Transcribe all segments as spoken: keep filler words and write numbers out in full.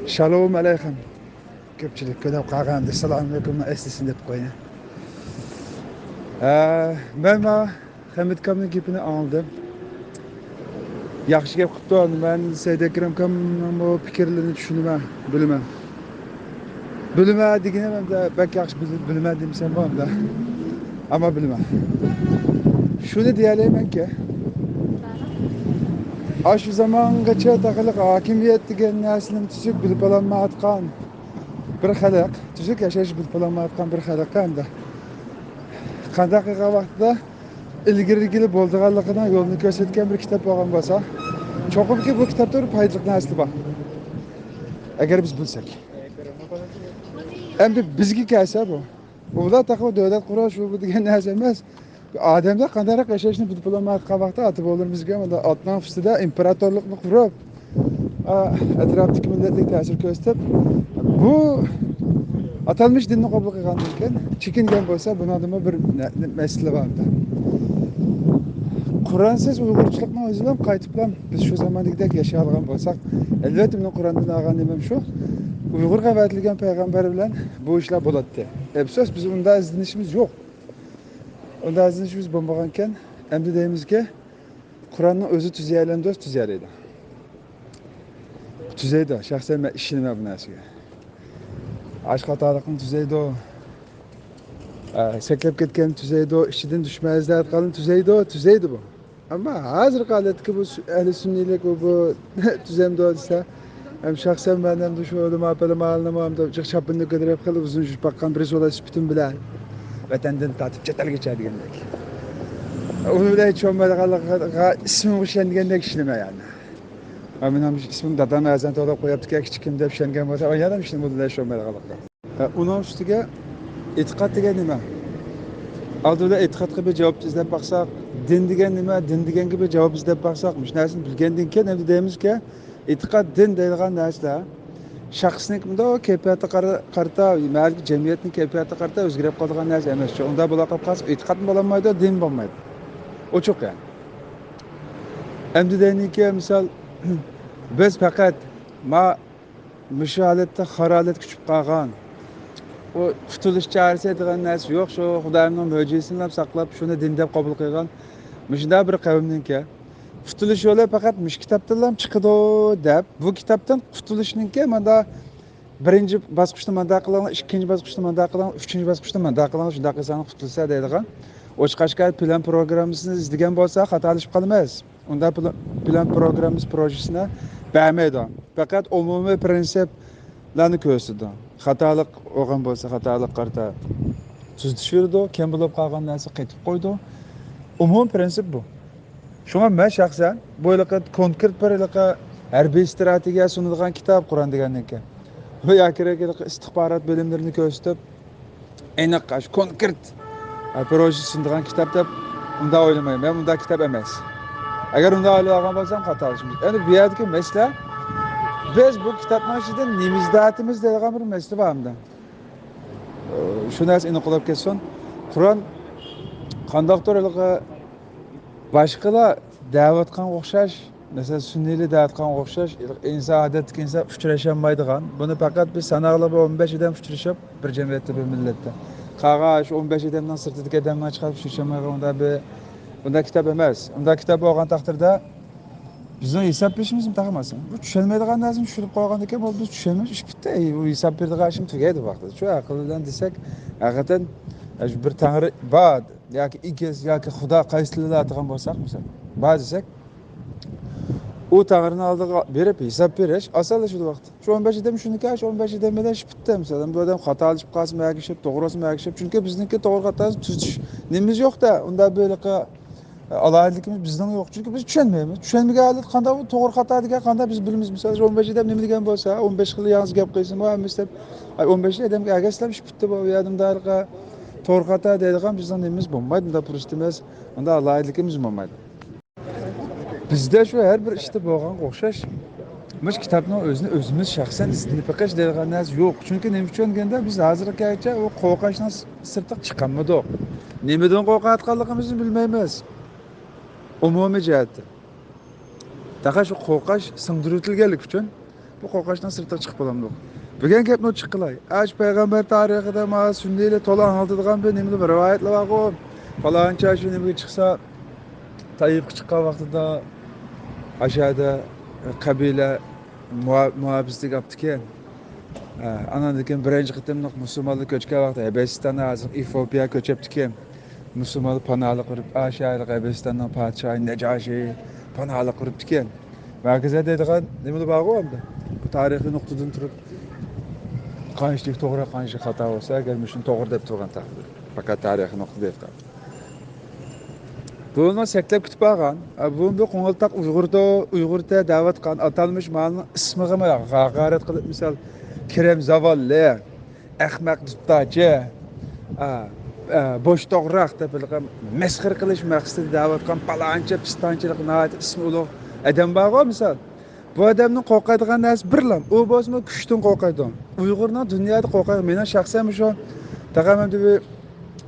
شالوم ئەلەيكۇم. كۆپچىلىك كۆرۈپ قالغان ئەمدى سالام ئەلەيكۇمنى ئەسلىسىنى دەپ قوياي. ھە، مەن ما خەمىت ئاكامنىڭ گېپىنى ئاڭلىدىم. ياخشى گەپ قىپتۇ. مەن سەيدەكرەم ئاكامنىڭ بۇ پىكىرلىرىنى چۈشىنىمەن، بىلىمەن. بىلىمەن دېگىنىم ئەمدى بەك ياخشى بىل-، بىلىمەن دېمىسەم بولامدا. ئەمما بىلىمەن. شۇنى دېيەلەيمەنكى، ئاشۇ زامانغىچە تېخىلىق ھاكىمىيەت دېگەن نەرسىنى تۈزۈك بىلىپ بولالمايۋاتقان بىر خەلق، تۈزۈك ياشاش بىلىپ بولالمايۋاتقان بىر خەلق ئەمدى قانداق قىلغان ۋاقتىدا ئىلگىرىلىگىلى بولىدىغانلىقىنىڭ يولىنى كۆرسەتكەن بىر كىتاب بولغان بولسا، چوقۇمكى بۇ كىتابتا بىر پايدىلىق نەرسىلەر بار. ئەگەر بىز بىلسەك. ئەمدى بىزگە كەلسە بۇ. ئۇلار تېخى دۆلەت قۇرۇش، ئۇ بۇ دېگەن نەرسە ئەمەس. ئادەملەر قانداقراق ياشاشنى بىلىپ بولالمايۋاتقان ۋاقىتتا ئاتا-بوۋىلىرىمىزگە مانا ئاتنىڭ ئۈستىدە ئىمپېراتورلۇقنى قۇرۇپ، ئا، ئەتراپتىكى مىللەتلەرگە تەسىر كۆرسىتىپ، بۇ ئاتالمىش دىننى قوبۇل قىلغاندىن كېيىن چېكىنگەن بولسا، بۇنىڭدىمۇ بىر نە-، نە-، مەسىلە بار. قۇرئانسىز ئۇيغۇرچىلىقنىڭ ئۆزىلا قايتىپلا بىز شۇ زاماندىكىدەك ياشىيالىغان بولساق، ئەلۋەتتە، مېنىڭ قۇرئاندىن ئالغان نېمەم شۇ، ئۇيغۇرغا ئەۋەتىلگەن پەيغەمبەر بىلەن بۇ ئىشلار بولاتتى. ئەپسۇس، بىز ئۇنداق ئىزدىنىشىمىز يوق. ئۇنداق ئىزدىنىشىمىز بولمىغانكەن، ئەمدى دەيمىزكى، قۇرئاننىڭ ئۆزى تۈزىيەلەمدۇ؟ تۈزىيەلەيدۇ. تۈزەيدۇ. شەخسەن مەن ئىشىنىمەن بۇ نەرسىگە. ئاشۇ خاتالىقنى تۈزەيدۇ. ئە، سەكرەپ كەتكەننى تۈزەيدۇ. ئىچىدىن دۈشمەن ئىزدەۋاتقاننى تۈزەيدۇ. تۈزەيدۇ بۇ. ئەمما ھازىرقى ھالەتتىكى بۇ سۈ-، ئەھلى سۈننىيلىك بۇ، بۇ تۈزەمدۇ دېسە، ھەم شەخسەن مەن ھەم شۇ ئۆلىمە ئاپىلىمالىنىمۇ ھەم جىق چاپىنىنى كۆتۈرۈپ خېلى ئۇزۇن يۈرۈپ باققان بىرسى بولۇش سۈپىتىم بىلەن ۋەتەندىن تارتىپ چەت ئەلگىچە دېگەندەك. ئۇنى بىلەن ھېچ بولمايدىغانلىقىغا ئىسمىمغا ئىشەنگەندەك ئىشىنىمەن يەنى. ھە، مېنىڭ ئىسمىم دادام ئەزان توۋلاپ قويۇپتىكەن كىچىكىم دەپ ئىشەنگەن بولسا، يەنە ئىشىنىمەن بۇ بىلەن ھېچ بولمايدىغانلىقىغا. ھە، ئۇنىڭ ئۈستىگە ئېتىقاد دېگەن نېمە؟ ئالدى بىلەن ئېتىقادقا بىر جاۋاب ئىزدەپ باقساق، دىن دېگەن نېمە؟ دىن دېگەنگە بىر جاۋاب ئىزدەپ باقساق، مۇشۇ نەرسىنى بىلگەندىن كېيىن ئەمدى دەيمىزكى، ئېتىقاد، دىن دەيدىغان نەرسىلەر شەخسنىڭ مۇنداق كەيپىياتىغا قارا-، قارىتا، مەھەللىدىكى جەمئىيەتنىڭ كەيپىياتىغا قارىتا ئۆزگىرىپ قالىدىغان نەرسە ئەمەس. ئۇنداق بولا قالىپ قالسا، ئېتىقادمۇ بولالمايدۇ، دىنمۇ بولمايدۇ. ئوچۇق يەنى. ئەمدى دەيمىزكى، مىسال، بىز پەقەت ما مۇشۇ ھالەتتە خار ھالەتكە چۈشۈپ قالغان، ئۇ قۇتۇلۇش چارىسى دېگەن نەرسە يوق، شۇ خۇدايىمنىڭ مۆجىزىسىنى ساقلاپ، شۇنى دىن دەپ قوبۇل قىلغان مۇشۇنداق بىر قەۋمنىڭكى قۇتۇلۇش يولى پەقەت مۇشۇ كىتابتىنلا چىقىدۇ دەپ، بۇ كىتابتىن قۇتۇلۇشنىڭكى مانا بىرىنچى باسقۇچتا مانداق قىلىڭلار، ئىككىنچى باسقۇچتا مانداق قىلىڭلار، ئۈچىنچى باسقۇچتا مانداق قىلىڭلار، شۇنداق قىلساڭلار قۇتۇلىسىلەر دەيدىغان ئوچۇق ئاشكارا پىلان پروگراممىسىنى ئىزدىگەن بولسا، خاتالىشىپ قالىمىز. ئۇنداق پىل-، پىلان پروگراممىسى پروژىسىنى بەرمەيدۇ. پەقەت ئومۇمىي پرىنسىپلارنى كۆرسىتىدۇ. خاتالىق بولغان بولسا، خاتالىق قارىتا تۈزىتىش بېرىدۇ. كەم بولۇپ قالغان نەرسە قېتىپ قويىدۇ. ئومۇمىي پرىنسىپ بۇ. شۇڭا مەن شەخسەن بۇ ھېلىقى كونكرېت بىر ھېلىقى ھەربىي ئىستراتېگىيە سۇنىدىغان كىتاب قۇرئان دېگەننىڭكى. بۇ ياكى ھېلىقى ئىستىخبارات بۆلۈملىرىنى كۆرسىتىپ، ئېنىق، ئاشۇ كونكرېت، ئە، پروژە سۇنىدىغان كىتاب دەپ ئۇنداق ئويلىمايمەن. مەن ئۇنداق كىتاب ئەمەس. ئەگەر ئۇنداق ئويلاۋالغان بولسام، خاتالىشىمىز. ئەمدى بۇ يەردىكى مەسىلە، بىز بۇ كىتابنىڭ ئىچىدە نېمە ئىزدەۋاتىمىز دەيدىغان بىر مەسىلە بار ئەمدى. ئە، شۇ نەرسە ئېنىق بولۇپ كەتسۇن. قۇرئان قانداقتۇر ھېلىقى باشقىلار دەۋاتقانغا ئوخشاش، مەسىلەن، سۈننىيلەر دەۋاتقانغا ئوخشاش، ئىنسان، ئادەتتىكى ئىنسان ئۇچرىشالمايدىغان، بۇنى پەقەت بىز ساناقلىق بىر ئون بەش ئادەم ئۇچرىشىپ، بىر جەمئىيەتتە، بىر مىللەتتە. قالغان شۇ ئون بەش ئادەمنىڭ سىرتىدىكى ئادەملەر چىقىپ ئۇچرىشالمايدىغان ئۇنداق بىر، ئۇنداق كىتاب ئەمەس. ئۇنداق كىتاب بولغان تەقدىردە، بىزنىڭ ھېساب بېرىشىمىز مۇنداق ئەمەس. بۇ چۈشەنمەيدىغان نەرسىنى چۈشۈرۈپ قويغاندىكىن، بۇ بىز چۈشەنمەيمىز، ئىش پۈتتى. ئەي، بۇ ھېساب بېرىدىغان ئىشىم تۈگەيدۇ ۋاقتىدا. شۇ ئەقىل بىلەن دېسەك، ھەقىقەتەن، ئە، شۇ بىر تەڭرى بار. ياكى ئىگىز ياكى خۇدا قايسى تىلدا ئاتىغان بولساق، مىسال، بار دېسەك، ئۇ تەڭرىنىڭ ئالدىغا بېرىپ ھېساب بېرىش ئاسانلىشىدۇ ۋاقىت. شۇ ئون بەش ئادەم شۇنىكى، شۇ ئون بەش ئادەم بىلەن ئىش پۈتتى. مىسال، بۇ ئادەم خاتالىشىپ قالسا مەگىشىپ، توغرا بولسا مەگىشىپ. چۈنكى بىزنىڭكى توغرا خاتاسىنى تۈزىتىش نېمىمىز يوق-دە. ئۇنداق بىر ھېلىقى ئالاھىدىلىكىمىز بىزنىڭ يوق. چۈنكى بىز چۈشەنمەيمىز. چۈشەنمىگەن ھالەتتە قانداق بۇ توغرا خاتا دېگەن قانداق بىز بىلىمىز؟ مىسال، ئون بەش ئادەم نېمە دېگەن بولسا، ئون بەش خىل يالغۇز گەپ قىلسىمۇ ھەممىسى دەپ، ئاي، ئون بەش ئادەمگە ئەگەشلەپ ئىش پۈتتى بۇ. بۇ يەردە مۇنداق توغرا خاتا دەيدىغان بىزنىڭ نېمىمىز بولمايدۇ، مۇنداق پۇرسىتىمىز، مۇنداق ئالاھىدىلىكىمىز بولمايدۇ. بىزدە شۇ ھەر بىر ئىشتا بولغانغا ئوخشاش، مۇشۇ كىتابنىڭ ئۆزىنى ئۆزىمىز شەخسەن ئىزدىنىپ بېقىش دەيدىغان نەرسە يوق. چۈنكى نېمە ئۈچۈن دېگەندە، بىز ھازىرغا كەلگۈچە ئۇ قورقۇنچنىڭ سىرتىغا چىقالمىدۇق. نېمىدىن قورقۇۋاتقانلىقىمىزنى بىلمەيمىز. ئومۇمىي جەھەتتىن. پەقەت شۇ قورقۇنچ سىڭدۈرۈۋېتىلگەنلىكى ئۈچۈن بۇ قورقۇنچنىڭ سىرتىغا چىقىپ بولامدۇق؟ بۈگۈن گەپنى ئوچۇق قىلاي. ئاشۇ پەيغەمبەر تارىخىدا مانا سۈننىيلەر تولا ئاڭلىتىدىغان بىر نېمىلەر، بىر رىۋايەتلەر بارغۇ. پالانچى شۇ نېمىگە چىقسا، تائىپقا چىققان ۋاقتىدا ئاشۇ يەردە قەبىلە مۇھا-، مۇھاپىزىتىگە ئاپتىكەن. ئە، ئاناندىن كېيىن بىرىنچى قېتىملىق مۇسۇلمانلار كۆچكەن ۋاقتى ھەبەشىستاندا، ھازىر ئېفىئوپىيە كۆچۈپتىكەن. مۇسۇلمانلار پاناھلىق قۇرۇپ، ئاشۇ ھەبەشىستاننىڭ پادىشاھى نەجاشى پاناھلىق قۇرۇپتىكەن. مەركىزىدە دەيدىغان نېمىلەر بارغۇ ئەمدى. بۇ تارىخىي نۇقتىدىن تۇرۇپ، قانچىلىك توغرا، قانچىلىك خاتا بولسا، ئەگەر مۇشۇنى توغرا دەپ تۇرغان تەقدىردە. پەقەت تارىخىي نۇقتىدىن. بۇنى سەكلەپ كۈتۈپ ئالغان. ئە، بۇ بىر قوڭغۇرتاق ئۇيغۇردا، ئۇيغۇرتە دەۋاتقان ئاتالمىش مالنىڭ ئىسمىغىمۇ ھاقارەت قىلىپ، مىسال، كېرەم زاۋاللى، ئەخمەق دۇتتاچى، ئا، ئا، بوش توغراق دەپ ھېلىقى مەسخىرە قىلىش مەقسىتىدە دەۋاتقان پالانچى، پىستانچىلىق ناھايىتى ئىسمى ئۇلۇغ ئادەم بارغۇ، مىسال. بۇ ئادەمنىڭ قورقىدىغان نەرسە بىرلا، ئۇ بولسىمۇ كۈچتىن قورقىدۇ. ئۇيغۇرنىڭ دۇنيادا قورقىدىغان، مېنىڭ شەخسەن شۇ، تاقا مەن بىر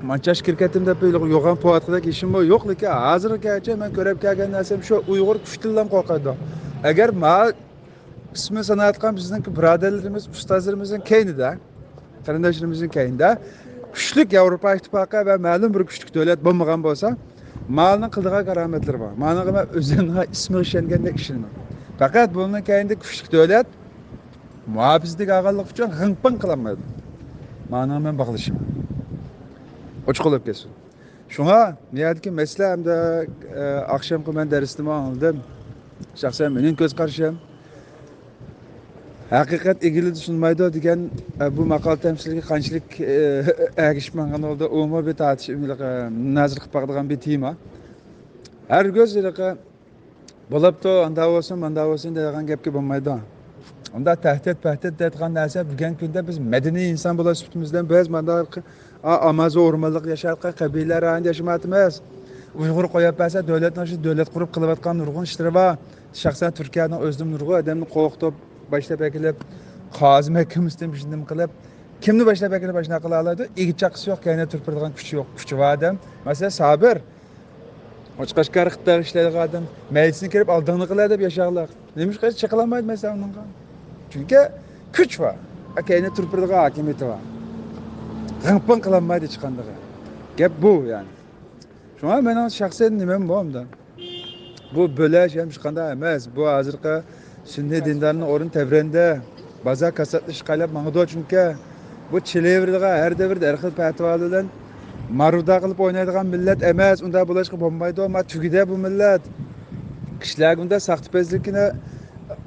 مانچاش كىركەتتىم دەپ ھېلىقى يوغان پوۋاتقۇدەك ئىشىممۇ يوق، لېكىن ھازىرغىچە مەن كۆرۈپ كەلگەن نەرسەم شۇ، ئۇيغۇر كۈچتىنلا قورقىدۇ. ئەگەر ما ئىسمىنى سانايۋاتقان بىزنىڭكى بۇرادەرلىرىمىز، ئۇستازلىرىمىزنىڭ كەينىدە، قېرىنداشلىرىمىزنىڭ كەينىدە كۈچلۈك ياۋروپا ئىتتىپاقى ۋە مەلۇم بىر كۈچلۈك دۆلەت بولمىغان بولسا، مالنىڭ قىلىدىغان كارامەتلىرى بار. مالنىڭ مەن ئۆزۈمنىڭ ئىسمىغا ئىشەنگەندەك ئىشىنىمەن. پەقەت بۇنىڭ كەينىدە كۈچلۈك دۆلەت مۇھاپىزىتىگە ئالغانلىقى ئۈچۈن غىڭ-پىڭ قىلالمايدۇ. مالنىڭ مەن باغلىشىم ئوچۇق بولۇپ كەتسۇن. شۇڭا، بۇ يەردىكى مەسىلە ھەمدە، ئە، ئاخشامقى مەن دەرستىمۇ ئاڭلىدىم. شەخسەن مېنىڭ كۆز قارىشىم، ھەقىقەت ئېگىلىدە سۇنمايدۇ دېگەن، ئە، بۇ ماقالە تەمسىلىگە قانچىلىك، ئە، ئەگىشىپ ماڭغان ھالدا ئۇمۇ بىر تارتىش، ئە، مۇنازىرە قىلىپ باقىدىغان بىر تېما. ھەرگىز ھېلىقى بولۇپتۇ، ئاندا بولسۇن، ماندا بولسۇن دەيدىغان گەپكە بولمايدۇ. ئۇنداق تەھدىت، پەھدىت دەيدىغان نەرسە بۈگۈنكى كۈندە بىز مەدەنىي ئىنسان بولۇش سۈپىتىمىز بىلەن بىز مانداق ئا-، ئامازون ئورمانلىقىدا ياشاۋاتقان قەبىلىلەر رايونىدا ياشىمايۋاتىمىز. ئۇيغۇر قويۇپ بەرسە، دۆلەتنىڭ ئىچىدە دۆلەت قۇرۇپ قىلىۋاتقان نۇرغۇن ئىشلىرى بار. شەخسەن تۈركىيەنىڭ ئۆزىنىڭ نۇرغۇن ئادەمنى قورقۇتۇپ، باشلاپ ئەكېلىپ، قازى مەھكىمىسىدىن بىر نېمە قىلىپ، كىمنى باشلاپ ئەكېلىپ ئاشۇنداق قىلالايدۇ؟ ئىگە چاقىسى يوق، كەينىدە تۇرۇپ بېرىدىغان كۈچى يوق، كۈچى بار ئادەم. مەسىلەن، سابىر. ئوچقاشقار خىتاي ئىشلەيدىغان ئادەم مەيدىسىنى كىرىپ ئالدىڭنى قىلە دەپ ياشاغلىق. نېمىشقا چېقىلالمايدۇ مەسىلەن ئۇنىڭغا؟ چۈنكى كۈچ بار. كەينى تۇرۇپ بېرىدىغان ھاكىمىيىتى بار. غىڭ-پىڭ قىلالمايدۇ ھېچقاندىقى. گەپ بۇ يەنى. شۇڭا مېنىڭ شەخسىي نېمەم بۇ ئەمدى. بۇ بۆلەش ھەم ھېچقانداق ئەمەس. بۇ ھازىرقى سۈنئىي دىندارنىڭ ئورنى تەۋرەندى. بازار كاساتلىشىشقا ئايلاپ ماڭىدۇ چۈنكى. بۇ چېلىۋېرىدىغان ھەر دەۋردە ھەر خىل پەتىۋالار بىلەن مارۇدا قىلىپ ئوينايدىغان مىللەت ئەمەس. ئۇنداق بولۇشقا بولمايدۇ. ما تۈگىدە بۇ مىللەت. كىشىلەرگە ئۇنداق ساختىپەزلىكنى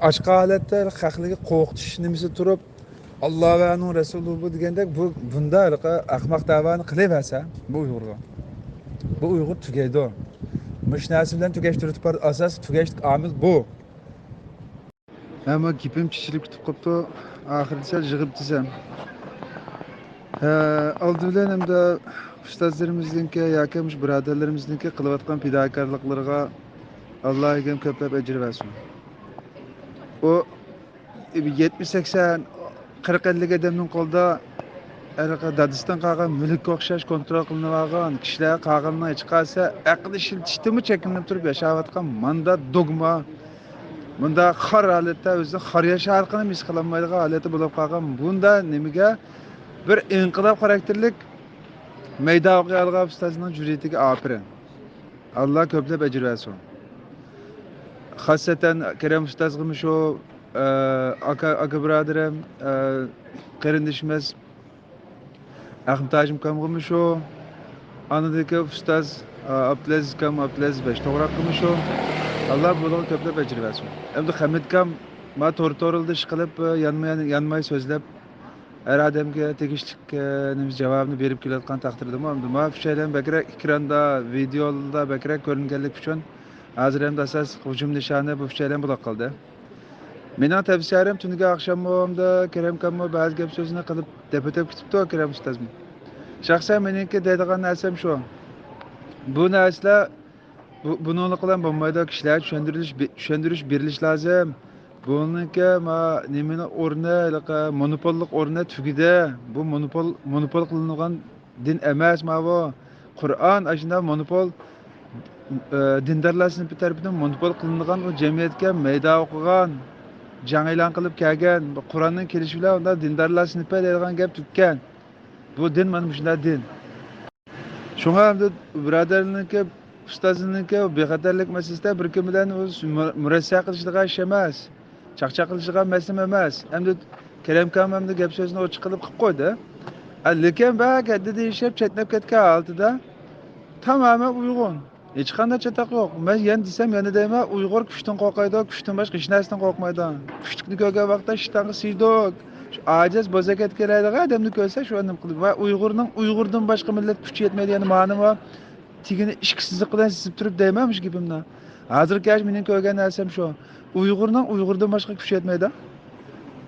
ئاچقان ھالەتتە خەقلەرگە قورقۇتۇش نېمىسى تۇرۇپ، ئاللا ۋە ئۇنىڭ رەسۇلى بۇ دېگەندەك بۇ، بۇنداق ھېلىقى ئەخمەق دەۋانى قىلىۋەرسە، بۇ ئۇيغۇرغا. بۇ ئۇيغۇر تۈگەيدۇ. مۇشۇ نەرسە بىلەن تۈگەشتۈرۈپ بار، ئاساسىي تۈگەشلىك ئامىل بۇ. ھەممە گېپىم چېچىلىپ كېتىپ قاپتۇ. ئاخىرىدا سەل يىغىپ دېسەم. ھە، ئالدى بىلەن ئەمدى ئۇستازلىرىمىزنىڭكى ياكى مۇشۇ بۇرادەرلىرىمىزنىڭكى قىلىۋاتقان پىداكارلىقلىرىغا ئاللا ئۆزى كۆپلەپ ئەجىر بەرسۇن. ئۇ يەتمىش، سەكسەن، قىرىق، ئەللىك ئادەمنىڭ قولىدا ھېلىقى دادىسىدىن قالغان مۈلۈككە ئوخشاش كونترول قىلىنىۋالغان كىشىلەر قالغىنىنىڭ ھېچقايسى ئەقىل ئىشلىتىشتىنمۇ چەكلىنىپ تۇرۇپ ياشاۋاتقان ماندا دوگما، مۇنداق خار ھالەتتە ئۆزىنى خار ياشارلىقىنى ھېس قىلالمايدىغان ھالەتتە بولۇپ قالغان بۇنداق نېمىگە بىر ئىنقىلاب خاراكتېرلىك مەيدان ئوقۇيالىغان ئۇستازنىڭ جۈرئىتىگە ئاپىرىن. ئاللا كۆپلەپ ئەجىر بەرسۇن. خاسسەتەن كېرەم ئۇستازغىمۇ شۇ، ئە، ئاكا، ئاكا بۇرادىرىم، ئە، قېرىندىشىمىز ئەخمەت ھاجىم ئاكامغىمۇ شۇ، ئاندىكى ئۇستاز، ئە، ئابدۇلئەزىز ئاكام، ئابدۇلئەزىز بەش توغراققىمۇ شۇ. ئاللا بۇلارغا كۆپلەپ ئەجىر بەرسۇن. ئەمدى خەمىت ئاكام ما تور-، تورلىدا ئىش قىلىپ، ئە، يانماي، يانماي سۆزلەپ، ھەر ئادەمگە تېگىشلىك، ئە، نېمە جاۋابنى بېرىپ كېلىۋاتقان تەقدىردىمۇ، ئەمدى ما ئۈچەيلەن بەكرەك ئېكراندا، ۋىدېئودا بەكرەك كۆرۈنگەنلىكى ئۈچۈن، ھازىر ئەمدى ئاساسلىق ھۇجۇم نىشانى بۇ ئۈچەيلەن بولۇپ قالدى. مېنىڭ تەۋسىيەم تۈنۈگۈن ئاخشاممۇ، ئەمدى كېرەم ئاكاممۇ بەزى گەپ سۆزنى قىلىپ دەپ ئۆتۈپ كېتىپتۇ، كېرەم ئۇستازمۇ. شەخسەن مېنىڭكى دەيدىغان نەرسەم شۇ. بۇ نەرسىلەر بۇ، بۇنىڭلىق بىلەن بولمايدۇ، كىشىلەرگە چۈشەندۈرۈش، بى-، چۈشەندۈرۈش بېرىلىشى لازىم. بۇنىڭكى ما-، نېمىنىڭ ئورنى، ھېلىقى مونوپوللۇق ئورنى تۈگىدى. بۇ مونوپول، مونوپول قىلىنغان دىن ئەمەس ماۋۇ. قۇرئان ئاشۇنداق مونوپول، ئە، دىندارلار سىنىپى تەرىپىدىن مونوپول قىلىنغان، ئۇ جەمئىيەتكە مەيدان ئوقۇغان. جەڭ ئېلان قىلىپ كەلگەن، بۇ قۇرئاننىڭ كېلىشى بىلەن ئۇنداق دىندارلار سىنىپى دەيدىغان گەپ تۈگىگەن. بۇ دىن مانا مۇشۇنداق دىن. شۇڭا ئەمدى بۇرادەرلەرنىڭكى، ئۇستازلىرىنىڭكى بىخەتەرلىك مەسىلىسىدە بىر كىم بىلەن ئۇ مۇ-، مۇرەسسە قىلىشىدىغان ئىش ئەمەس. چاقچاق قىلىشىدىغان مەسىلە ئەمەس. ئەمدى كېرەم ئاكام ئەمدى گەپ سۆزىنى ئوچۇق قىلىپ قىلىپ قويدى. ئە، لېكىن بەك ھەددىدىن ئېشىپ چەتنەپ كەتكەن ھالىتىدە تامامەن ئۇيغۇن. ھېچقانداق چاتاق يوق. مەن يەنە دېسەم، يەنە دەيمەن، ئۇيغۇر كۈچتىن قورقايدۇ، كۈچتىن باشقا ھېچ نەرسىدىن قورقمايدۇ. كۈچلۈكنى كۆرگەن ۋاقىتتا شىتانغا سىيىدۇ. شۇ ئاجىز، بوزەك ئەتكەلەيدىغان ئادەمنى كۆرسە، شۇ ئادەم قىلىدۇ. ۋە ئۇيغۇرنىڭ ئۇيغۇردىن باشقا مىللەت كۈچى يەتمەيدۇ، يەنە مانىمۇ تېگىنى ئىككى سىزىق بىلەن سىزىپ تۇرۇپ دەيمەن مۇشۇ گېپىمنى. ھازىرقى مېنىڭ كۆرگەن نەرسەم شۇ. ئۇيغۇرنىڭ ئۇيغۇردىن باشقا كۈچى يەتمەيدۇ.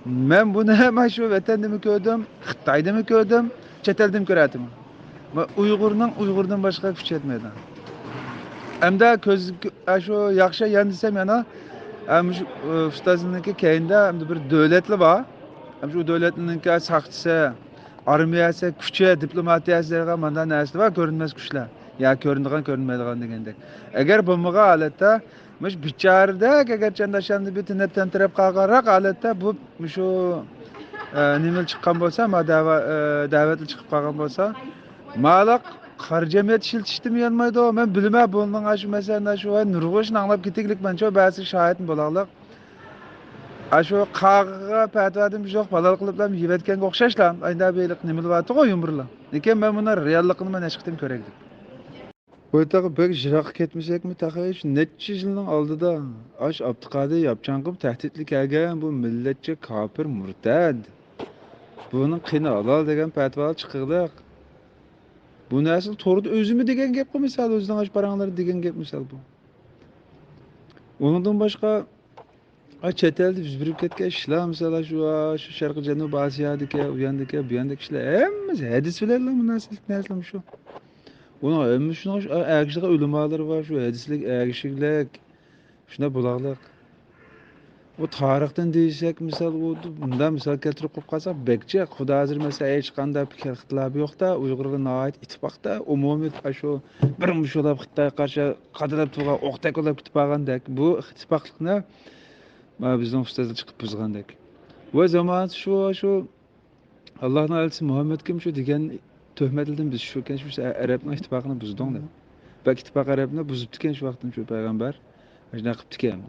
مەن بۇنى مانا شۇ ۋەتەندىمۇ كۆردۈم، خىتايدىمۇ كۆردۈم، چەت ئەلدىمۇ كۆرەتتىم. مەن ئۇيغۇرنىڭ ئۇيغۇردىن باشقا كۈچى يەتمەيدۇ. ئەمدى كۆز، ئە، شۇ ياخشى يان دېسەم يەنە، ئە، مۇشۇ، ئە، ئۇستازنىڭكى كەينىدە ئەمدى بىر دۆلەتلا بار. ئەمدى شۇ دۆلەتنىڭكى ساقچىسى، ئارمىيەسى، كۈچى، دىپلوماتىيەسى دەيدىغان مانداق نەرسىلەر بار، كۆرۈنمەس كۈچلەر. يا كۆرۈنىدىغان، كۆرۈنمەيدىغان دېگەندەك. ئەگەر بولمىغان ھالەتتە، مۇشۇ بىچارىدەك، ئەگەر چانداشلارنى بىر تىنىپ تەمتىرەپ قالغانراق ھالەتتە بۇ، مۇشۇ، ئە، نېمىلا چىققان بولسا، ما دەۋا-، ئە، دەۋەتلا چىقىپ قالغان بولسا، مالا قارا جەمئىيەت ئىشلىتىشتىمۇ يانمايدۇ. مەن بىلىمەن، بۇنىڭ ئاشۇ مەسىلە، ئاشۇ ۋە نۇرغۇن ئىشنى ئاڭلاپ كېتىگلىك، مەنچۇ بەزى شاھىتمۇ بولاغلىق. ئاشۇ قاغىغا پەتىۋادىن بىر يوق، ھالال قىلىپلا يېۋەتكەنگە ئوخشاشلا، ئايدا بېلىق نېمىلا بارتىغۇ يۇمۇرلا. لېكىن مەن بۇنىڭ رېئاللىقىنى مەن ھېچ قېتىم كۆرەيلىك. بۇ تاغ بەك يىراققا كەتمىسەكمۇ، تېخى شۇ نەچچە يىلنىڭ ئالدىدا ئاش ئابدۇقادىر ياپچانقىپ تەھدىتلىك كەلگەن بۇ مىللەتچى كاپىر مۇرتەد. بۇنىڭ قېنى ھالال دېگەن پەتىۋا چىقىغلىق. بۇ نەرسىنى توردا ئۆزىمۇ دېگەن گەپقۇ مىسال، ئۆزىنىڭ ئاش پاراڭلىرى دېگەن گەپ مىسال بۇ. ئۇنىڭدىن باشقا، ئا، چەت ئەلدە يۈز بېرىپ كەتكەن ئىشلار، مىسال، شۇ، شۇ شەرقىي جەنۇب ئاسىيادىكى، ئۇ ياندىكى، بۇ ياندىكى ئىشلار، ھەممىسى ھەدىس بىلەنلا مۇناسىۋەتلىك نەرسىلەر شۇ. ئۇنىڭ ھەممىسىنىڭ شۇ ئەگىشىدىغان ئۆلىمالىرى بار، شۇ ھەدىسلىك ئەگىشىگلىك، شۇنداق بولاغلىق. ئۇ تارىختىن دېيىشسەك، مىسال، ئۇ مۇنداق مىسال كەلتۈرۈپ قويۇپ قالساق، بەك جىق. خۇدا ھازىر، مەسىلەن، ھېچقانداق پىكىر ئىختىلاپى يوق-دە، ئۇيغۇرلار ناھايىتى ئىتتىپاقتا، ئومۇمىي شۇ بىر مۇشۇلاپ خىتايغا قارشى قادىلاپ تۇرغان ئوقتەك بولاپ كېتىپ قالغاندەك. بۇ ئىتتىپاقلىقنى مانا بىزنىڭ ئۇستازلار چىقىپ بۇزغاندەك. ۋە زامانىسى شۇ، شۇ ئاللاھنىڭ ئەلچىسى مۇھەممەدكىمۇ شۇ دېگەن تۆھمەتلىدىن بىز شۇ ئىكەن، شۇ ئەرەبنىڭ ئىتتىپاقىنى بۇزدۇڭ دەپ. بەك ئىتتىپاق ئەرەبنى بۇزۇپتىكەن شۇ ۋاقىتتا شۇ پەيغەمبەر. شۇنداق قىپتىكەن.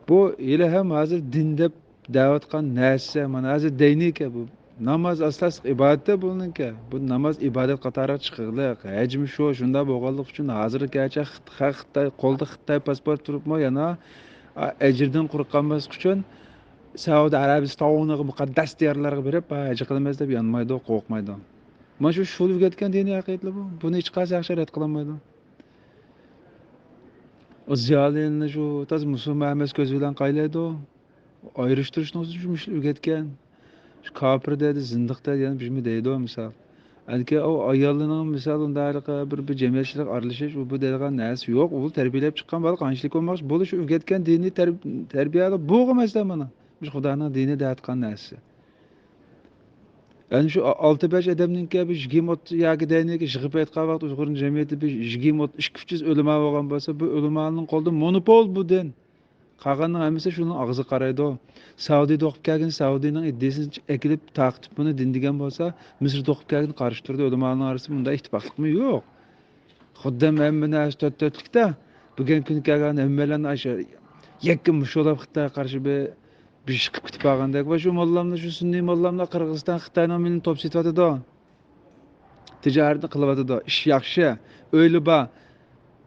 بۇ ھېلىھەم ھازىر دىن دەپ دەۋاتقان نەرسە، مانا ھازىر دەينىكەن بۇ. ناماز ئاساسلىق ئىبادەتتە بولۇنىكەن. بۇ ناماز ئىبادەت قاتارىغا چىقىغلىق. ھەجمۇ شۇ، شۇنداق بولغانلىقى ئۈچۈن ھازىرغىچە خىت-، خە-، خىتاي، قولدا خىتاي پاسپورت تۇرۇپمۇ يەنە، ئا، ئەجىردىن قۇرۇق قالماسلىق ئۈچۈن سەئۇدى ئەرەبىستانىغا، مۇقەددەس دىيارلارغا بېرىپ، ھە، ھەج قىلىمىز دەپ يانمايدۇ، قورقمايدۇ. مانا شۇ شۇل ئۆگەتكەن دىنىي ئەقىدىلەر بۇ. بۇنى ھېچقايسى ياخشى رەت قىلالمايدۇ. ئۇ زىيالىينى شۇ تازا مۇسۇلمان ئەمەس كۆزى بىلەن قايلايدۇ. ئايرىشتۇرۇشنىڭ ئۆزى شۇ مۇشۇ ئۆگەتكەن. شۇ كاپىر دەيدۇ، زىندىق دەيدۇ، يەنە بىرمە دەيدۇ، مىسال. ئەنكى ئۇ ئاياللىرىنىڭ، مىسال، ئۇنداق بىر، بىر جەمئىيەتچىلىك ئارىلىشىش، ئۇ بۇ دەيدىغان نەرسە يوق. ئۇ تەربىيەلەپ چىققان بالا قانچىلىك بولماقچى، بۇلا شۇ ئۆگەتكەن دىنىي تەر-، تەربىيەلا بۇغۇ مەسىلە مانا. مۇشۇ خۇدانىڭ دىنى دەۋاتقان نەرسە. ئەنە شۇ ئالتە بەش ئادەمنىڭكى بىر يىگىرمە ئوتتۇز ياكى دەينىكى يىغىپ ئېيتقان ۋاقىت ئۇيغۇر جەمئىيىتى بىر يىگىرمە ئوتتۇز ئىككى ئۈچ يۈز ئۆلىما بولغان بولسا، بۇ ئۆلىمانىڭ قولىدا مونوپول بۇ دىن. قالغاننىڭ ھەممىسى شۇنىڭ ئاغزىغا قارايدۇ. سەئۇدىدا ئوقۇپ كەلگەن سەئۇدىنىڭ ئىدىيىسىنى ئەكېلىپ تارقىتىپ بۇنى دىن دېگەن بولسا، مىسىردا ئوقۇپ كەلگەن قارشى تۇرىدۇ. ئۆلىمانىڭ ئارىسىدا بۇنداق ئىتتىپاقلىقمۇ يوق. خۇددى ھەممە نەرسە تۆت-تۆتلۈكتە. بۈگۈنكى كۈنى كەلگەن ھەممەيلەننى ئاشۇ يەككە مۇشۇلاپ خىتايغا قارشى بىر، بىر ئىش قىلىپ كېتىپ قالغاندەك. ۋە شۇ موللاملار، شۇ سۈنئىي موللاملار قىرغىزىستان خىتاينىڭ مېلىنى توپ سېتىۋاتىدۇ. تىجارەتنى قىلىۋاتىدۇ. ئىش ياخشى، ئۆيلە بار.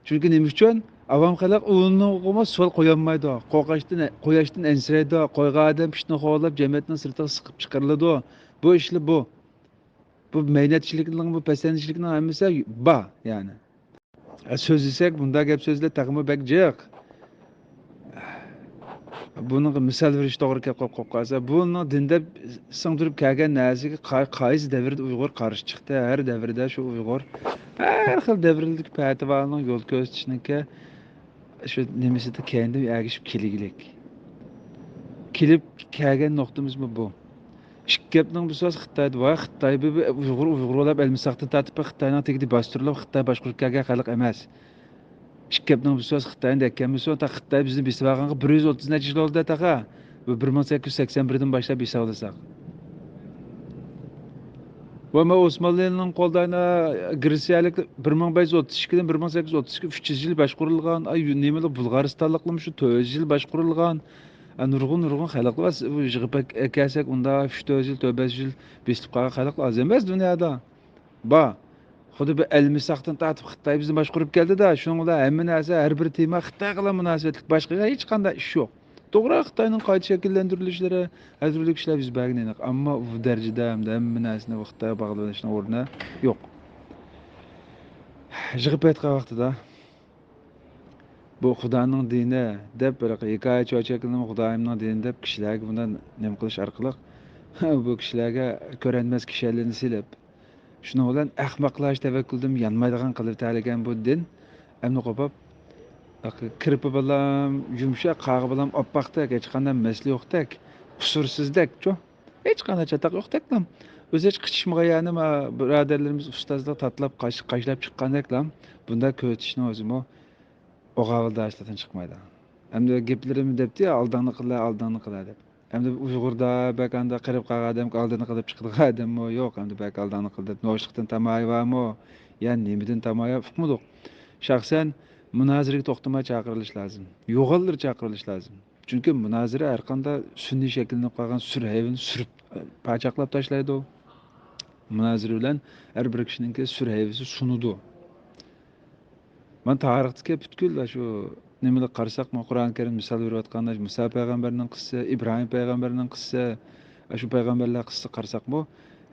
چۈنكى نېمە ئۈچۈن؟ ئاۋام خەلق ئۇنىڭغىمۇ سوئال قويالمايدۇ. قورقۇشتىن، قۇياشتىن ئەنسىرەيدۇ. قويغان ئادەم پىتنىخورلاپ جەمئىيەتنىڭ سىرتىغا سىقىپ چىقىرىلىدۇ. بۇ ئىشلا بۇ. بۇ مەينەتچىلىكنىڭ، بۇ پەسەندىچىلىكنىڭ ھەممىسى بار، يەنى. ئە، سۆزلىسەك، بۇنداق گەپ سۆزلەر تېخىمۇ بەك جىق. بۇنىڭغا مىسال بېرىش توغرا كەپ قوپ قالسا، بۇنىڭ دىن دەپ سىڭدۈرۈپ كەلگەن نەرسىگە قا-، قايسى دەۋردە ئۇيغۇر قارشى چىقتى؟ ھەر دەۋردە شۇ ئۇيغۇر، ھەر خىل دەۋرلىك پەتىۋانىڭ يول كۆرسىتىشنىڭكى شۇ نېمىسىدە كەينىدىن ئەگىشىپ كېلىگلىك. كېلىپ كەلگەن نۇقتىمىزمۇ بۇ. ئىككى گەپنىڭ بىرسى خىتايدا، ۋاي خىتاي بۇ، بۇ ئۇيغۇر، ئۇيغۇر بولۇپ ئەلمىساقتىن تارتىپ خىتاينىڭ تېگىدە باستۇرۇلۇپ خىتاي باشقۇرۇپ كەلگەن خەلق ئەمەس. ئىككى گەپنىڭ بىر سۆز خىتاينى دەككەنمىز، تا خىتاي بىزنى بېسىۋالغانغا بىر يۈز ئوتتۇز نەچچە يىل بولدى تېخى. بۇ بىر مىڭ سەككىز يۈز سەكسەن بىردىن باشلاپ ھېسابلىساق. ۋە مەن ئوسمانلىنىڭ قولىدا ئانا گرېتسىيەلىك بىر مىڭ بەش يۈز ئوتتۇز ئىككىدىن بىر مىڭ سەككىز يۈز ئوتتۇز ئىككى ئۈچ يۈز يىل باشقۇرۇلغان، ئاي، نېمىلىك بۇلغارىستانلىقلىمۇ شۇ تۆت يۈز يىل باشقۇرۇلغان، ئا، نۇرغۇن، نۇرغۇن خەلقلەر بار. بۇ يىغىپ ئەك-، ئەكەلسەك، ئۇندا ئۈچ تۆت يۈز، تۆت بەش يۈز يىل بېسىلىپ قالغان خەلقلەر ئاز ئەمەس دۇنيادا. بار. خۇددى بىر ئەلمىساقتىن تارتىپ خىتاي بىزنى باشقۇرۇپ كەلدى-دە، شۇنىڭ بىلەن ھەممە نەرسە، ھەر بىر تېما خىتايغىلا مۇناسىۋەتلىك، باشقىغا ھېچقانداق ئىش يوق. توغرا، خىتاينىڭ قايتا شەكىللەندۈرۈلۈشلىرى، ھەر تۈرلۈك ئىشلار يۈز بەرگىنى ئېنىق. ئەمما بۇ دەرىجىدە ھەمدە ھەممە نەرسىنى بۇ خىتايغا باغلىۋېلىشنىڭ ئورنى يوق. يىغىپ ئېيتقان ۋاقتىدا، بۇ خۇدانىڭ دىنى دەپ، بىر ھېكايە چۆچەكلىنىپ، خۇدايىمنىڭ دىنى دەپ كىشىلەرگە بۇنداق نېمە قىلىش ئارقىلىق، بۇ كىشىلەرگە كۆرەنمەس كىشەنلىرىنى سېلىپ، شۇنىڭ بىلەن ئەخمەقلەر تەۋەككۈلدىن يانمايدىغان قىلىۋېتەلىگەن بۇ دىن ئەمدى قوپاپ، كىرپى بالام يۇمشاق، قاغا بالام ئاپئاقتەك، ھېچقانداق مەسىلە يوقتەك، قۇسۇرسىزدەكچۇ؟ ھېچقانداق چاتاق يوقتەكلا. ئۆزى ھېچ قىچىشمىغان يەنى ما بۇرادەرلىرىمىز ئۇستازلىق تاتىلاپ قاش-، قاشلاپ چىققاندەكلا، بۇنداق كۆرسىتىشنىڭ ئۆزىمۇ ئوغاۋىلداشلىقتىن چىقمايدۇ. ئەمدى گەپلىرىمنى دەپتۇ يا، ئالدىڭنى قىلە، ئالدىڭنى قىلە دەپ. ئەمدى ئۇيغۇردا بەك ئانداق قېرىپ قالغان ئادەمگە ئالدىنى قىلىپ چىقىدىغان ئادەممۇ يوق. ئەمدى بەك ئالدىڭنى قىل دەپ نوچىلىقتىن تامايا بارمۇ؟ يا نېمىدىن تامايا ئۇقمىدۇق. شەخسەن مۇنازىرىگە توختىماي چاقىرىلىش لازىم. يوغانلىرى چاقىرىلىش لازىم. چۈنكى مۇنازىرە ھەرقانداق سۈنئىي شەكىللىنىپ قالغان سۈر ھەيۋىنى سۈرۈپ، پاچاقلاپ تاشلايدۇ. مۇنازىرە بىلەن ھەر بىر كىشىنىڭكى سۈر ھەيۋىسى سۇنىدۇ. مانا تارىختىكى پۈتكۈل شۇ نېمىلەرگە قارىساقمۇ، قۇرئان كەرىم مىسال بېرىۋاتقاندا، مۇسا پەيغەمبەرنىڭ قىسسىسى، ئىبراھىم پەيغەمبەرنىڭ قىسسىسى، شۇ پەيغەمبەرلەر قىسسىسىغا قارىساقمۇ،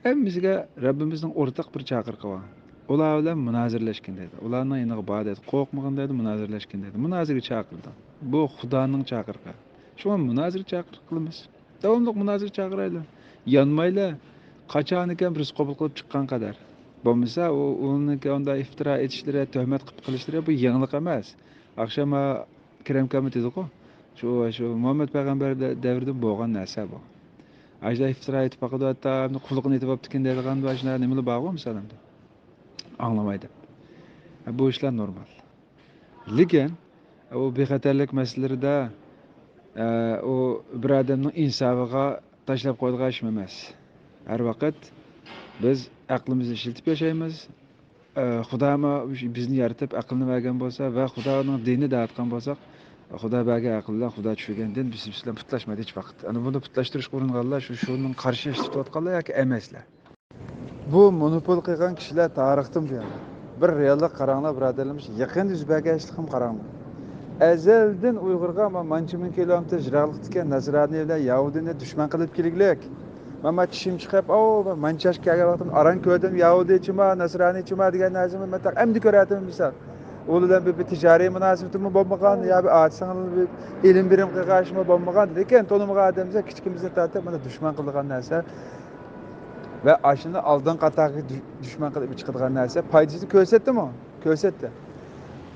ھەممىسىگە رەببىمىزنىڭ ئورتاق بىر چاقىرىقى بار. ئۇلار بىلەن مۇنازىرىلەشكىن دەيدۇ. ئۇلارنىڭ يېنىغا بار دەيدۇ. قورقمىغىن دەيدۇ، مۇنازىرىلەشكىن دەيدۇ. مۇنازىرىگە چاقىرىدۇ. بۇ خۇدانىڭ چاقىرىقى. شۇڭا مۇنازىرە چاقىرىق قىلىمىز. داۋاملىق مۇنازىرە چاقىرايلى. يانمايلى. قاچانكى رىزىق قوبۇل قىلىپ چىققان قەدەر. بولمىسا، ئۇ، ئۇنىڭكى ئۇنداق ئىفتىرا ئېتىشلىرى، تۆھمەت قىلىپ قېلىشلىرى بۇ يېڭىلىق ئەمەس. ئاخشام، ھە، كېرەم كامىل دېدىغۇ، شۇ، شۇ مۇھەممەد پەيغەمبەر دە-، دەۋرىدە بولغان نەرسە بۇ. ئاشۇنداق ئىفتىرا ئېتىپ باقىدۇ، ھەتتا قۇلىقىنى ئېتىپ ئاپتىكىن دەيدىغان بۇ ئاشۇنداق نېمىلەر بارغۇ، مىسال ئەمدى. ئاڭلىماي دەپ. ھە، بۇ ئىشلار نورمال. لېكىن، ئۇ بىخەتەرلىك مەسىلىلىرىدە، ئە، ئۇ بىر ئادەمنىڭ ئىنسابىغا تاشلاپ قويىدىغان ئىش ئەمەس. ھەر ۋاقىت بىز ئەقلىمىزنى ئىشلىتىپ ياشايمىز. ئە، خۇدامۇ بىزنى يارىتىپ ئەقىلنى بەرگەن بولسا ۋە خۇدانىڭ دىنى دەۋاتقان بولساق، خۇدا بەرگەن ئەقىل بىلەن، خۇدا چۈشۈرگەن دىن بىز، بىز بىلەن پۇتلاشمايدۇ ھېچ ۋاقىت. ئەنە بۇنى پۇتلاشتۇرۇشقا ئۇرۇنغانلار، شۇ، شۇنىڭ قارشى ئىشلىتىۋاتقانلار ياكى ئەمەسلەر. بۇ مونوپول قىلغان كىشىلەر تارىختىن بۇيان. بىر رېئاللىق قاراڭلار، بۇرادەرلىرىمىز، يېقىندا يۈز بەرگەن ئىشلىقىم قاراڭلار. ئەزەلدىن ئۇيغۇرغا ما-، مانچە مىڭ كىلومېتىر يىراقلىقتىكى نەسرانىي بىلەن يەھۇدىينى دۇشمەن قىلىپ كېلگۈلۈك. مەن ما چىشىم چىقىپ، ئاۋۇ، مانچە ياشقا كەلگەن ۋاقتىمدا ئاران كۆردۈم، يەھۇدىيچىما، نەسرانىيچىما دېگەن نەرسىنى مەن تېخى ئەمدى كۆرەتتىم مىسال. ئۇلار بىلەن بىر، بىر تىجارىي مۇناسىۋىتىمۇ بولمىغان، يا بىر ئاچا-سىڭىل بىر ئېلىم-بېرىم قىلغان ئىشمۇ بولمىغان، لېكىن تونۇمىغان ئادەمسە كىچىكىمىزدىن تارتىپ مانا دۈشمەن قىلىدىغان نەرسە ۋە ئاشۇنى ئالدىن قاتارغا دۈ-، دۈشمەن قىلىپ چىقىدىغان نەرسە پايدىسىنى كۆرسەتتىمۇ؟ كۆرسەتتى.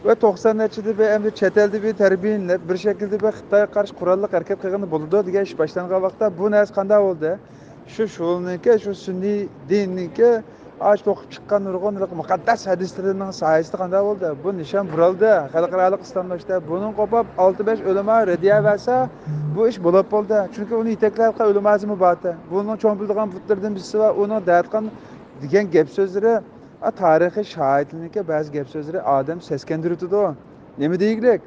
ۋە توقسان نەچچىدە بىر ئەمدى چەت ئەلدە بىر تەربىيەلىنىپ، بىر شەكىلدە بىر خىتايغا قارشى قوراللىق ھەرىكەت قىلغىلى بولىدۇ دېگەن ئىش باشلانغان ۋاقىتتا بۇ نەرسە قانداق بولدى؟ شۇ شۇنىڭكى، شۇ سۈنئىي دىننىڭكى ئاشۇ توقۇپ چىققان نۇرغۇن مۇقەددەس ھەدىسلىرىنىڭ سايىسىدا قانداق بولدى؟ بۇ نىشان بۇرالدى. خەلقئارالىق ئىسلاملاشتى. بۇنىڭ قوپاپ ئالتە بەش ئۆلىما رەددىيە بەرسە، بۇ ئىش بولۇپ بولدى. چۈنكى ئۇنى يېتەكلەۋاتقان ئۆلىماسىمۇ بارتى. بۇنىڭ چوڭ بىلىدىغان بۇتلىرىدىن بىرسى بار، ئۇنىڭ دەۋاتقان دېگەن گەپ سۆزلىرى، ئا، تارىخىي شاھىتلىرىنىڭكى بەزى گەپ سۆزلىرى ئادەم سەسكەندۈرۈۋېتىدۇ. نېمە دېگۈلۈك؟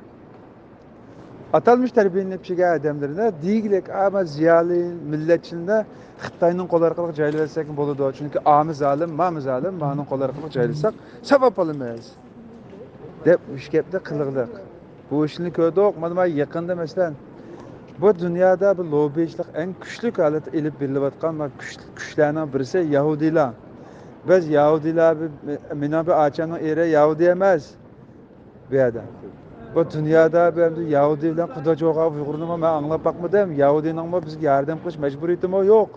ئاتالمىش تەربىيەلىنىپ چىققان ئادەملىرىنى دېگۈلۈك، ئا، ما زىيالىي مىللەتچىلىرىنى خىتاينىڭ قولى ئارقىلىق جايلىۋەتسەكمۇ بولىدۇ. چۈنكى ئامۇ زالىم، مامۇ زالىم، مانىڭ قولى ئارقىلىق جايلىساق ساۋاب ئالىمىز دەپ ئۇش گەپنى قىلغۇلۇق. بۇ ئىشنى كۆردۇق. مانا، مانا يېقىندا، مەسىلەن، بۇ دۇنيادا بۇ لوببىچىلىق ئەڭ كۈچلۈك ھالەتتە ئېلىپ بېرىلىۋاتقان ما كۈچ-، كۈچلەرنىڭ بىرسى يەھۇدىيلار. بىز يەھۇدىيلار، بى-، مېنىڭ بىر ئاچامنىڭ ئېرى يەھۇدىي ئەمەس. بۇ يەردە. بۇ دۇنيادا بۇ ئەمدى يەھۇدىي بىلەن قۇدا جوغا ئۇيغۇرنىمۇ مەن ئاڭلاپ باقمىدىم. يەھۇدىينىڭمۇ بىزگە ياردەم قىلىش مەجبۇرىيىتىمۇ يوق.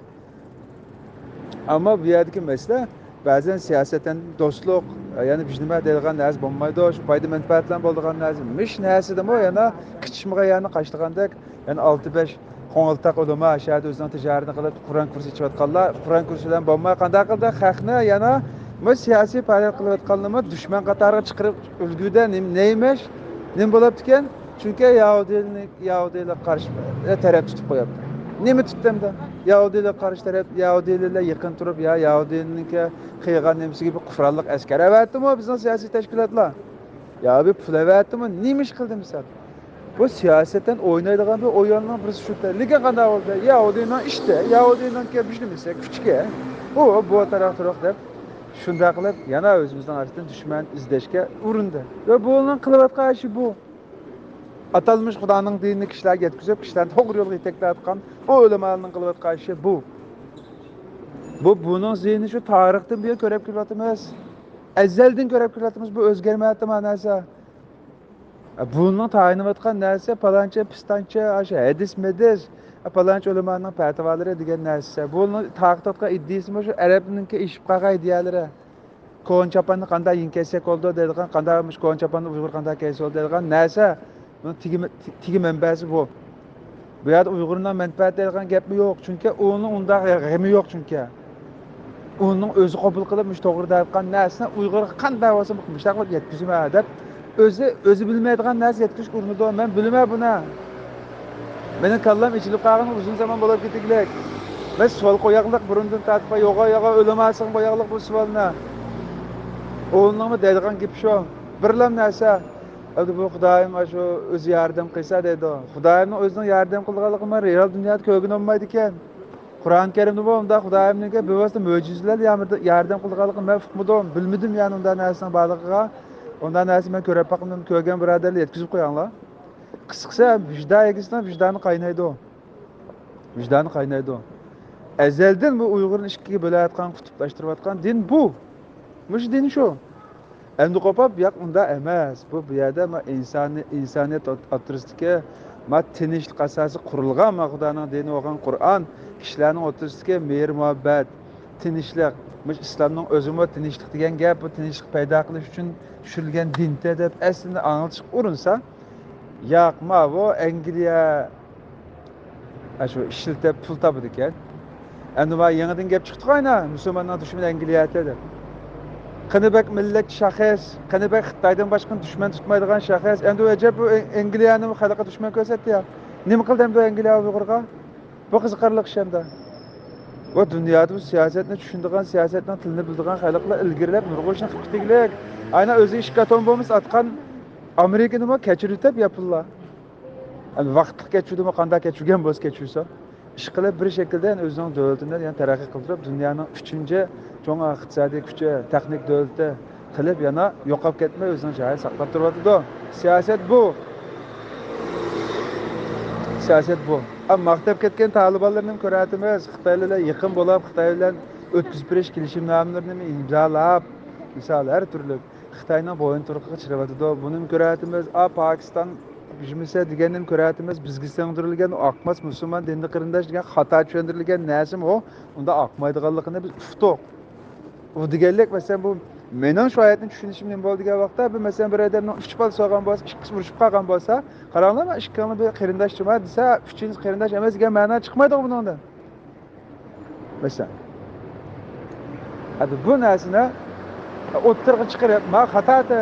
ئەمما بۇ يەردىكى مەسىلە، بەزەن سىياسەتەن دوستلۇق، يەنە بىر نېمە دەيدىغان نەرسە بولمايدۇ. شۇ پايدا مەنپەئەت بىلەن بولىدىغان نەرسە. مىش نەرسىدىمۇ يەنە قىچىشمىغان يەرنى قاچىلىغاندەك، يەنە ئالتە بەش قوڭغۇرتاق ئۆلىما شەھەردە ئۆزىنىڭ تىجارىتىنى قىلىپ، قۇرئان كۇرسى ئېچىۋاتقانلار، قۇرئان كۇرسى بىلەن بولماي قانداق قىلدى؟ خەقنى يەنە بۇ سىياسىي پائالىيەت قىلىۋاتقانلارمۇ دۈشمەن قاتارىغا چىقىرىپ ئۈلگۈدە نېمە، نېمىش؟ نېمە بولاپتىكەن؟ چۈنكى يەھۇدىيلارنى، يەھۇدىيلارغا قارشى تەرەپ تۇتۇپ قوياپتۇ. نېمە تۇتتى ئەمدى؟ يەھۇدىيلارغا قارشى تەرەپ، يەھۇدىيلار بىلەن يېقىن تۇرۇپ، يا يەھۇدىيلارنىڭكى قىلغان نېمىسىگە بىر قۇراللىق ئەسكەر ئەۋەتتىمۇ بىزنىڭ سىياسىي تەشكىلاتلار؟ يا بىر پۇل ئەۋەتتىمۇ؟ نېمە ئىش قىلدى مىسال؟ بۇ سىياسەتتىن ئوينايدىغان بىر ئويۇننىڭ بىرسى شۇ. لېكىن قانداق بولدى؟ يەھۇدىينىڭ ئىشتە، يەھۇدىينىڭكى بىر نېمىسى، كۈچكە، ئۇ بۇ تەرەپ تۇرۇق دەپ، شۇنداق قىلىپ يەنە ئۆزىمىزنىڭ ئارىسىدا دۈشمەن ئىزدەشكە ئۇرۇندى. ۋە بۇنىڭ قىلىۋاتقان ئىشى بۇ. ئاتالمىش خۇدانىڭ دىنىنى كىشىلەرگە يەتكۈزۈپ، كىشىلەرنى توغرا يولغا يېتەكلەۋاتقان ئۇ ئۆلىمالارنىڭ قىلىۋاتقان ئىشى بۇ. بۇ، بۇنىڭ زىيىنى شۇ تارىختىن بۇيان كۆرۈپ كېلىۋاتىمىز. ئەزەلدىن كۆرۈپ كېلىۋاتىمىز، بۇ ئۆزگەرمەيۋاتىدۇ ما نەرسە. بۇنىڭ تايىنىۋاتقان نەرسە پالانچە، پىستانچە، ئاشۇ ھەدىس مەدىس، پالانچە ئۆلىمانىڭ پەتىۋالىرى دېگەن نەرسە. بۇنىڭ تارقىتىۋاتقان ئىدىيىسىمۇ شۇ ئەرەبنىڭكى ئېشىپ قالغان ئىدىيەلىرى. كونا چاپاننى قانداق يېڭىپ كىيسەك بولىدۇ دەيدىغان، قانداق مۇشۇ كونا چاپاننى ئۇيغۇر قانداق كىيسە بولىدۇ دەيدىغان نەرسە. بۇنىڭ تېگى، تېگى مەنبەسى بۇ. بۇ يەردە ئۇيغۇرنىڭ مەنپەئەتى دەيدىغان گەپمۇ يوق، چۈنكى ئۇنىڭ ئۇنداق غېمى يوق، چۈنكى ئۇنىڭ ئۆزى قوبۇل قىلىپ مۇشۇ توغرا دەۋاتقان نەرسىنى ئۇيغۇرغا قانداق بولسا مۇشۇنداق قىلىپ يەتكۈزىمەن دەپ، ئۆزى، ئۆزى بىلمەيدىغان نەرسە يەتكۈزۈشكە ئۇرۇنىدۇ. مەن بىلىمەن بۇنى. مېنىڭ كاللام ئېچىلىپ قالغىنىغا ئۇزۇن زامان بولۇپ كېتىگلىك. مەن سوئال قوياقلىق بۇرۇندىن تارتىپ يوغان يوغان ئۆلىماسىغا قوياقلىق بۇ سوئالنى. ئۇنىڭمۇ دەيدىغان گېپى شۇ. بىرلا نەرسە. ئەمدى بۇ خۇدايىم شۇ ئۆزى ياردەم قىلسا دەيدۇ. خۇدايىمنىڭ ئۆزىنىڭ ياردەم قىلىدىغانلىقىنى مەن رېئال دۇنيادا كۆرگىنى بولمايدىكەن. قۇرئان كەرىمدىمۇ ئۇنداق خۇدايىمنىڭكى بىۋاسىتە مۆجىزىلەر يامىدى-، ياردەم قىلىدىغانلىقىنى مەن ئۇقمىدىم، بىلمىدىم يەنى ئۇنداق نەرسىنىڭ بارلىقىغا. ئۇنداق نەرسە مەن كۆرۈپ باقمىدىم، كۆرگەن بۇرادەرلەر يەتكۈزۈپ قويۇڭلار. قىسقىسى، ۋىجدان ئىگىسىنىڭ ۋىجدانى قاينايدۇ. ۋىجدانى قاينايدۇ. ئەزەلدىن بۇ ئۇيغۇرنى ئىككىگە بۆلەۋاتقان، قۇتۇپلاشتۇرۇۋاتقان دىن بۇ. مۇشۇ دىن شۇ. ئەمدى قوپۇپ، ياق، ئۇنداق ئەمەس. بۇ، بۇ يەردە ما ئىنسانىي-، ئىنسانىيەت ئوت-، ئوتتۇرىسىدىكى ما تىنچلىق ئاساسى قۇرۇلغان ما خۇدانىڭ دىنى بولغان قۇرئان كىشىلەرنىڭ ئوتتۇرىسىدىكى مېھىر-مۇھەببەت، تىنچلىق، مۇشۇ ئىسلامنىڭ ئۆزىمۇ تىنچلىق دېگەن گەپ، بۇ تىنچلىق پەيدا قىلىش ئۈچۈن چۈشۈرۈلگەن دىنتە دەپ ئەسلىدىن ئاڭلىتىشقا ئۇرۇنسا، ياق، ماۋۇ ئەنگلىيە، ئاشۇ ئىشلىتىپ پۇل تاپىدىكەن. ئەمدى مانا يېڭىدىن گەپ چىقتىغۇ ئاينا، مۇسۇلماننىڭ دۈشمىنى ئەنگلىيە دەپ. قېنى بەك مىللەتچى شەخس، قېنى بەك خىتايدىن باشقىنى دۈشمەن تۇتمايدىغان شەخس. ئەمدى ئەجەب بۇ ئەنگلىيەنىمۇ خەلققە دۈشمەن كۆرسەتتى يا. نېمە قىلدى ئەمدى ئەنگلىيە ئۇيغۇرغا؟ بۇ قىزىقارلىق ئىش ئەمدى. بۇ دۇنيادا بۇ سىياسەتنى چۈشىنىدىغان، سىياسەتنىڭ تىلىنى بىلىدىغان خەلقلەر ئىلگىرىلەپ نۇرغۇن ئىشنى قىلىپ كېتىگلىك. ئاينا ئۆزى ئىككى ئاتوم بومبىسى ئاتقان ئامېرىكىنىمۇ كەچۈرۈۋېتىپ ياپونلار. ئەمدى ۋاقىتلىق كەچۈردىمۇ، قانداق كەچۈرگەن بولسا كەچۈرسۇن. ئىشقىلىپ بىر شەكىلدە يەنە ئۆزىنىڭ دۆلىتىنى يەنە تەرەققىي قىلدۇرۇپ، دۇنيانىڭ ئۈچىنچى چوڭ ئىقتىسادىي كۈچى، تېخنىك دۆلىتى قىلىپ يەنە يوقاپ كەتمەي ئۆزىنىڭ جايىنى ساقلاپ تۇرۇۋاتىدۇ. سىياسەت بۇ. سىياسەت بۇ. ئەمما ماختاپ كەتكەن تالىبانلارنى كۆرەتىمىز. خىتاي بىلەن يېقىن بولۇپ، خىتاي بىلەن ئۆتكۈزۈپ بېرىش كېلىشىمنامىلىرىنى ئىمزالاپ، مىسال، ھەر تۈرلۈك خىتاينىڭ بويۇنتۇرۇقىغا چىرىۋاتىدۇ. بۇنىمۇ كۆرەتىمىز. ئا، پاكىستان يۈزمىسە دېگەننى كۆرەتىمىز. بىزگە سىڭدۈرۈلگەن ئاقماس مۇسۇلمان دىنىدا قېرىنداش دېگەن خاتا چۈشەندۈرۈلگەن نەرسىمۇ ئۇنداق ئاقمايدىغانلىقىنى بىز ئۇقتۇق. ئۇ دېگەنلىك، مەسىلەن، بۇ مېنىڭ شۇ ئايەتنى چۈشىنىشىم نېمە بولدى دېگەن ۋاقىتتا، بۇ، مەسىلەن، بىر ئادەمنىڭ ئۈچ بالىسى بولغان بولسا، ئىككىسى ئۇرۇشۇپ قالغان بولسا، قاراڭلار، مانا ئىككىڭلار بىر قېرىنداش جۇما دېسە، ئۈچىنچىسى قېرىنداش ئەمەس دېگەن مەنا چىقمايدىغۇ بۇنىڭدىن. مەسىلەن. ئەمدى بۇ نەرسىنى ئوتتۇرىغا چىقىرىپ، ما خاتا ئەتە،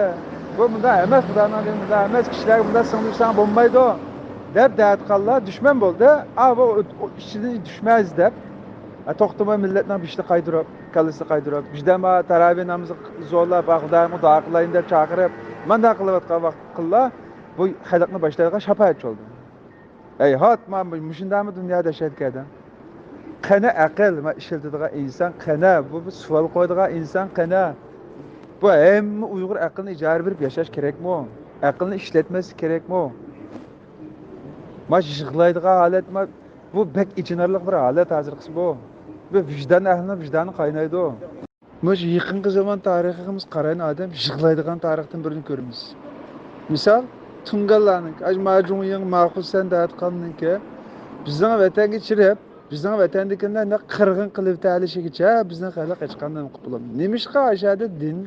بۇ مۇنداق ئەمەس، خۇدانىڭ دىنى مۇنداق ئەمەس، كىشىلەرگە مۇنداق سىڭدۈرسەڭ بولمايدۇ، دەپ دەۋاتقانلار دۈشمەن بولدى. ئا، بۇ ئوت-، ئوت-، ئىچىدىن دۈشمەن ئىزدەپ، ئا، توختىماي مىللەتنىڭ بېشىنى قايدۇرۇپ، كاللىسىنى قايدۇرۇپ، بىزدە ما تاراۋىھ نامىزى زورلاپ، ئا، خۇدايىمغا دۇئا قىلايىن دەپ چاقىرىپ، مانداق قىلىۋاتقان ۋاقىت قىللا، بۇ خەلقنى باشلايدىغان شاپائەتچى بولدى. ھەيھات، ما مۇشۇنداقمۇ دۇنيادا ياشايدىكەن ئادەم؟ قېنى ئەقىل، ما ئىشلىتىدىغان ئىنسان قېنى؟ بۇ، بۇ سوئال قويىدىغان ئىنسان قېنى؟ بۇ ھەممە ئۇيغۇر ئەقىلنى ئىجارە بېرىپ ياشاش كېرەكمۇ؟ ئەقىلنى ئىشلەتمەسلىك كېرەكمۇ؟ ما يىغلايدىغان ھالەت، ما بۇ بەك ئېچىنارلىق بىر ھالەت ھازىرقىسى بۇ. بۇ ۋىجدان ئەھلىنىڭ ۋىجدانى قاينايدۇ. مۇشۇ يېقىنقى زامان تارىخىغا بىز قارايدىغان ئادەم يىغلايدىغان تارىختىن بىرىنى كۆرىمىز. مىسال، تۇڭگانلارنىڭكى، ئاش ماجۇڭيىڭ، ماخۇسەن دەۋاتقاننىڭكى بىزنىڭ ۋەتەنگە چىرىپ، بىزنىڭ ۋەتەندىكىلەرنى قىرغىن قىلىۋېتەلىشىگىچە بىزنىڭ خەلق ھېچقانداق نېمە قىلىپ بولالمايدۇ. نېمىشقا ئاشۇ يەردە دىن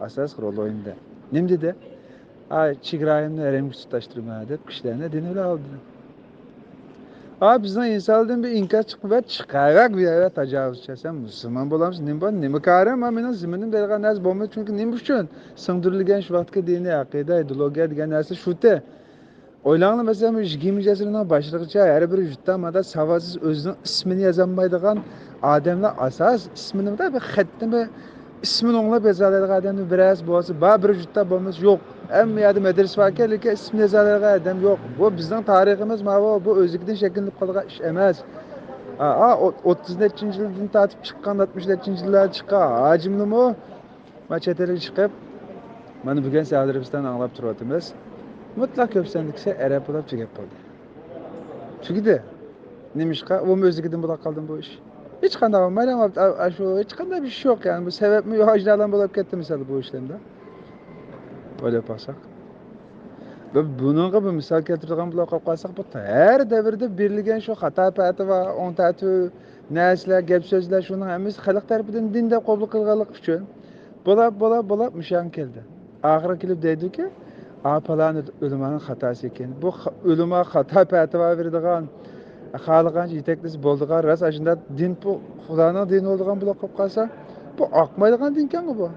ئاساسلىق رول ئوينىدى؟ نېمە دېدى؟ ئاي، چېگرايىمنى ھەرەمگە تۇتاشتۇرىمەن دەپ كىشىلەرنى دىنى بىلەن ئالدىدى. ھا، بىزنىڭ ئىنسانلاردىن بىر ئىنكاس چىقىپ، ۋە چىقاراق بىر يەردە تاجاۋۇزچى. سەن مۇسۇلمان بولامسەن؟ نېمە بار؟ نېمە كارىڭ بار؟ مېنىڭ زېمىنىم دەيدىغان نەرسە بولمايدۇ. چۈنكى نېمە ئۈچۈن؟ سىڭدۈرۈلگەن شۇ ۋاقىتقى دىنىي ئەقىدە، ئىدېئولوگىيە دېگەن نەرسە شۇتى. ئويلاڭلار، مەسىلەن، بۇ يىگىرمىنچى ئەسىرنىڭ باشلىغىچە ھەر بىر يۇرتتا مادا ساۋاتسىز، ئۆزىنىڭ ئىسمىنى يازالمايدىغان ئادەملەر ئاساس ئىسمىنى، بىر خەتنى، بىر ئىسمىنى ئوڭلاپ يازالايدىغان ئادەمنىڭ بىرەرسى بولسا بار، بىر يۇرتتا بولمىسا يوق. ھەممە يەردە مەدرىسە باركەن، لېكىن ئىسمىنى يازالايدىغان ئادەم يوق. بۇ بىزنىڭ تارىخىمىز، ماۋۇ، بۇ ئۆزلۈكىدىن شەكىللىنىپ قالغان ئىش ئەمەس. ھا، ھا، ئوت-، ئوتتۇز نەچچىنچى يىلدىن تارتىپ چىققان، ئاتمىش نەچچىنچى يىللاردا چىققان ھاجىملىمۇ، مانا چەت ئەلگە چىقىپ، مانا بۈگۈن سىز ئەرەبىستان ئاڭلاپ تۇرۇۋاتىمىز. مۇتلەق كۆپ ساندىكىسى ئەرەب بولاپ تۈگەپ قالدى. تۈگىدى. نېمىشقا؟ ئۇمۇ ئۆزلۈكىدىن بولاپ قالدىمۇ بۇ ئىش؟ ھېچقانداق، مانا، ئاشۇ ھېچقانداق بىر ئىش يوق، يەنى بۇ سەۋەبمۇ يوق، ئاجنالان بولاپ كەتتى مىسال بۇ ئىشلاردا. ئويلاپ باقساق. بۇ، بۇنىڭغا بىر مىسال كەلتۈرىدىغان بولاپ قالىپ قالساق، بۇ ھەر دەۋردە بېرىلگەن شۇ خاتا پەتىۋا، ئوڭ تەتۈ، نەرسىلەر، گەپ سۆزلەر، شۇنىڭ ھەممىسى خەلق تەرىپىدىن دىن دەپ قوبۇل قىلغانلىقى ئۈچۈن بولاپ، بولاپ، بولاپ مۇشۇ يەرگە كەلدى. ئاخىرى كېلىپ دەيدۇكى، ئا، پالان ئۆلىمانىڭ خاتاسى ئىكەن. بۇ خا-، ئۆلىما خاتا پەتىۋا بېرىدىغان، خالىغانچە يېتەكلىسە بولىدىغان، راست ئاشۇنداق دىن، بۇ خۇدانىڭ دىنى بولىدىغان بولاپ قېلىپ قالسا، بۇ ئاقمايدىغان دىنكەنغۇ بۇ.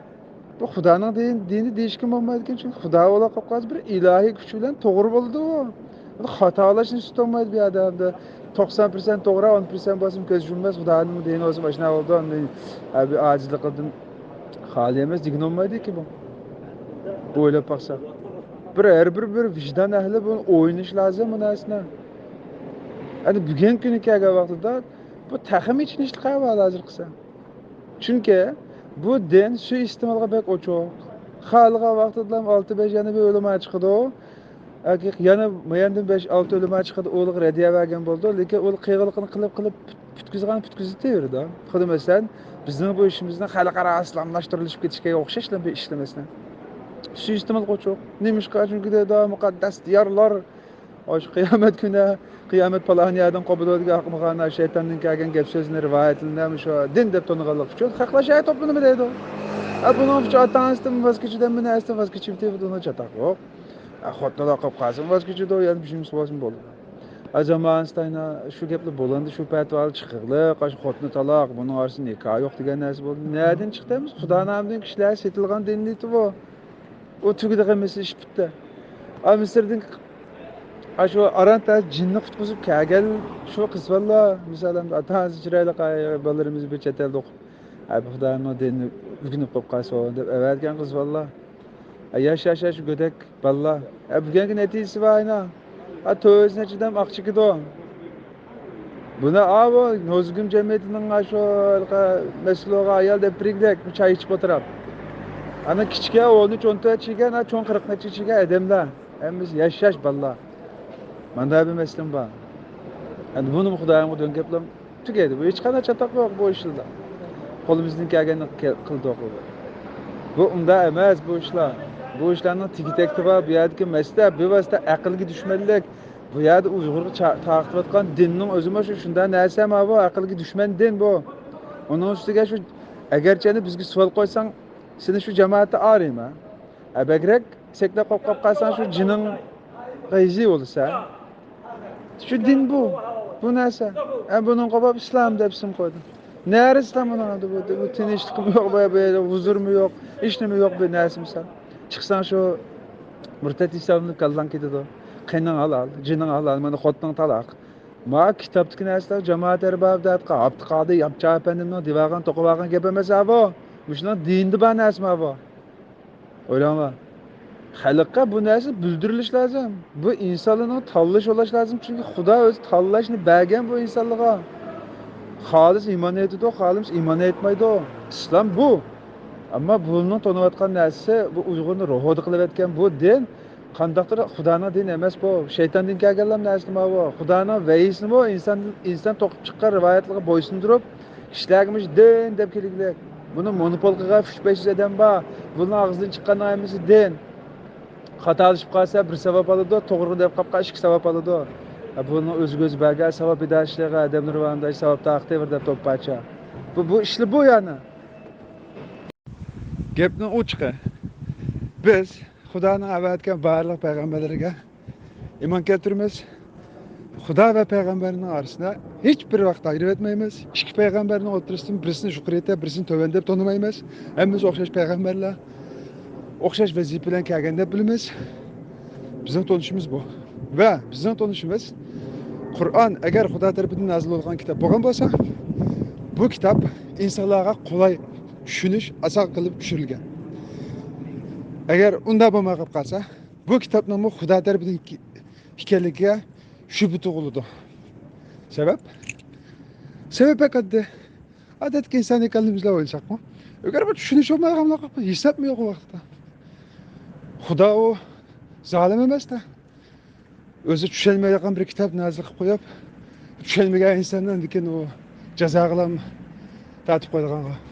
بۇ خۇدانىڭ دىن-، دىنى دېيىشكە بولمايدىكەن، چۈنكى خۇدا بولاپ قېلىپ قالسا، بىر ئىلاھىي كۈچ بىلەن توغرا بولىدۇ. خاتالاشنى سۈتەلمەيدۇ بۇ يەردە. ئەمدى توقسان پىرسەنت توغرا، ئون پىرسەنت بولسىمۇ كۆز يۇمماس، خۇدانىڭ دىنى بولسا ماشۇنداق بولىدۇ، ئەمدى، ئە، بىر ئاجىزلىقىدىن خالىي ئەمەس دېگىلى بولمايدۇكى بۇ. ئويلاپ باقسا. بىر، ھەر بىر، بىر ۋىجدان ئەھلى بۇنى ئويلىنىشى لازىم بۇ نەرسىنى. ئەمدى بۈگۈنكى كۈنى كەلگەن ۋاقتىدا بۇ تېخىمۇ ئېچىنىشلىق ئەھۋال ھازىرقىسى. چۈنكى بۇ دىن سۇيىئىستېمالغا بەك ئوچۇق. خالىغان ۋاقتىدىلا ئالتە بەش يەنە بىر ئۆلىما چىقىدۇ. ياكى يەنە مۇيەندىن بەش ئالتە ئۆلىما چىقىدۇ، ئۇلىغا رەددىيە بەرگەن بولىدۇ. لېكىن ئۇ قىلغانلىقىنى قىلىپ، قىلىپ، پۈتكۈزىدىغان پۈتكۈزۈۋېتىۋېرىدۇ. خۇددى مەسىلەن، بىزنىڭ بۇ ئىشىمىزنىڭ خەلقئارا ئىسلاملاشتۇرۇلۇشۇپ كېتىشىگە ئوخشاشلا بىر ئىشلار مەسىلەن. سۇيىئىستېمالغا ئوچۇق. نېمىشقا؟ چۈنكى دەيدۇ، مۇقەددەس دىيارلار، ئاشۇ قىيامەت كۈنى، قىيامەت پالان يەردىن قوپىدۇ دېگەن ئاقمىغان شەيتاندىن كەلگەن گەپ سۆزنى رىۋايەتلىنىدۇ، شۇ دىن دەپ تونۇغانلىقى ئۈچۈن خەقلەر شۇ يەرگە توپلىنىمەن دەيدۇ. ئە، بۇنىڭ ئۈچۈن ئاتا-ئانىسىدىن ۋاز كېچىدۇ، ھەممە نەرسىدىن ۋاز كېچىۋېتىدۇ، چاتاق يوق. ئە، خوتۇنى قىلىپ قالسىمۇ ۋاز كېچىدۇ، يەنە بىر شۇنىسى بولسىمۇ بولىدۇ. ئە، زامانىسىدا ئەنە شۇ گەپلەر بولۇندى، شۇ پەتىۋالار چىقىقلىق، ئاشۇ خوتۇن تالاق، بۇنىڭ ئارىسىدا نىكاھ يوق دېگەن نەرسە بولدى. نەدىن چىقتى ئەمىسە؟ خۇدا نامىدىن كىشىلەر سېتىلغان دىن دېيتتى بۇ. ئۇ تۈگىدى، ھەممىسى ئىش پۈتتى. ئا، مىسىردىن ئاشۇ ئاران تەس جىننى قۇتقۇزۇپ كەلگەن شۇ قىز بالىلار، مىسال، ئەمدى ئاتا-ئانىسى چىرايلىق، ئاي، بالىلىرىمىز بىر چەت ئەلدە ئوقۇپ، ئە، بۇ خۇدانىڭ دىنىنى ئۆگىنىپ قويۇپ قالسۇن دەپ ئەۋەتكەن قىز بالىلار. ئە، ياش، ياش، ياش، گۆدەك بالىلار. ئە، بۈگۈنكى نەتىجىسى بار ئاينا. ئە، تۆت يۈز نەچچە ئادەم ئاق چېكىدۇ. بۇنى ئاۋۇ نوزۇگۇم جەمئىيىتىنىڭ ئاشۇ مەسئۇلىغا ئايال دەپ بېرىگدەك چاي ئىچىپ ئولتۇرۇپ. ئانا كىچىكى ئون ئۈچ، ئون تۆت چىگەن، چوڭ قىرىق نەچچە چىگەن ئادەملەر. ھەممىسى ياش-ياش بالىلار. مانداق بىر مەسىلىمۇ بار. ئەمدى بۇنىمۇ خۇدايىمغا دۆڭگەپلەم تۈگەيدۇ. بۇ ھېچقانداق چاتاق يوق بۇ ئىشلاردا. قولىمىزدىن كەلگەننى قىل-، قىلدۇق. بۇ ئۇنداق ئەمەس بۇ ئىشلار. بۇ ئىشلارنىڭ تېگى-تەكتى بار. بۇ يەردىكى مەسىلە بىۋاسىتە ئەقىلگە دۈشمەنلىك. بۇ يەردە ئۇيغۇرغا چا-، تارقىتىۋاتقان دىننىڭ ئۆزىمۇ شۇ، شۇنداق نەرسە ما بۇ، ئەقىلگە دۈشمەن دىن بۇ. ئۇنىڭ ئۈستىگە شۇ، ئەگەرچە ئەنە بىزگە سوئال قويساڭ، سېنى شۇ جامائەتتە ئارىيما؟ ئە، بەكرەك سەكلەپ قويۇپ قالساڭ، شۇ جېنىڭغا يېزى بولىسەن. شۇ دىن بۇ. بۇ نەرسە. ئە، بۇنىڭغا بولۇپ ئىسلام دەپ ئىسىم قويدۇم. نەرە ئىسلام بۇنىڭ ئەمدى بۇ، بۇ تىنچلىقمۇ يوق، بۇ، بۇ ھۇزۇرمۇ يوق، ھېچنېمە يوق بۇ نەرسە مىسال. چىقساڭ شۇ مۇرتەت ھېسابلىنىپ كاللاڭ كېتىدۇ. قېنىڭ ھالال، جېنىڭ ھالال، مانا خوتۇنۇڭ تالاق. ما كىتابتىكى نەرسىلەر جامائەت ئەربابى دەپ، ئابدۇقادىر ياپچا ئەپەندىمنىڭ دىۋاغان توقۇۋالغان گەپ ئەمەس ئا بۇ. مۇشۇنىڭ دىنىدا بار نەرسە ما بۇ. ئويلاڭلار. خەلققە بۇ نەرسە بىلدۈرۈلۈش لازىم. بۇ ئىنسانلارنىڭ تاللىشى بولۇش لازىم. چۈنكى خۇدا ئۆزى تاللاشنى بەرگەن بۇ ئىنسانلارغا. خالىسا ئىمان ئېيتىدۇ، خالىمىسا ئىمان ئېيتمايدۇ. ئىسلام بۇ. ئەمما بۇنىڭ تونۇۋاتقان نەرسىسى، بۇ ئۇيغۇرنى روھىدا قىلىۋەتكەن بۇ دىن قانداقتۇر خۇدانىڭ دىنى ئەمەس بۇ. شەيتاندىن كەلگەنلا نەرسە ما بۇ. خۇدانىڭ ۋەھىيسىنىمۇ ئىنسان، ئىنسان توقۇپ چىققان رىۋايەتلەرگە بويسۇندۇرۇپ، كىشىلەرگە مۇشۇ دىن دەپ كېلگۈلۈك. بۇنى مونوپول قىلغان ئۈچ بەش يۈز ئادەم بار. بۇنىڭ ئاغزىدىن چىققاننىڭ ھەممىسى دىن. خاتالىشىپ قالسا بىر ساۋاب ئالىدۇ، توغرا دەپ قاپقا ئىككى ساۋاب ئالىدۇ. ھە، بۇنىڭ ئۆزىگە ئۆزى بەرگەن ساۋاب ئىدارىچىلىرىغا ئادەملىرى بار ئۇنداق ساۋاب تاقىتى بىر دەپ توپ پارچە. بۇ، بۇ ئىشلار بۇ يەنى. گەپنىڭ ئوچۇقى، بىز خۇدانىڭ ئەۋەتكەن بارلىق پەيغەمبەرلىرىگە ئىمان كەلتۈرىمىز. خۇدا ۋە پەيغەمبەرنىڭ ئارىسىدا ھېچ بىر ۋاقىتتا ئايرىۋەتمەيمىز. ئىككى پەيغەمبەرنىڭ ئوتتۇرىسىدىن بىرسىنى يۇقىرى ئېتىپ، بىرسىنى تۆۋەن دەپ تونۇمايمىز. ھەممىمىز ئوخشاش پەيغەمبەرلەر، ئوخشاش ۋەزىپە بىلەن كەلگەن دەپ بىلىمىز. بىزنىڭ تونۇشىمىز بۇ. ۋە بىزنىڭ تونۇشىمىز، قۇرئان ئەگەر خۇدا تەرىپىدىن نازىل بولغان كىتاب بولغان بولسا، بۇ كىتاب ئىنسانلارغا قولاي چۈشىنىش، ئاسان قىلىپ چۈشۈرۈلگەن. ئەگەر ئۇنداق بولماي قالسا، بۇ كىتابنىڭمۇ خۇدا تەرىپىدىن ئىكەنلىكىگە شۈبھە تۇغۇلىدۇ. سەۋەب؟ سەۋەب بەك ئاددىي. ئادەتتىكى ئىنسانىي كاللىمىز بىلەن ئويلىساقمۇ، ئەگەر بۇ چۈشىنىش بولمايدىغان بولغان، ھېسابمۇ يوق ئۇ ۋاقىتتا. خۇدا ئۇ زالىم ئەمەس-تە. ئۆزى چۈشەنمەيدىغان بىر كىتاب نازىل قىلىپ قويۇپ، چۈشەنمىگەن ئىنساننى ئاندىن كېيىن ئۇ جازاغىلا تارتىپ قويىدىغانغا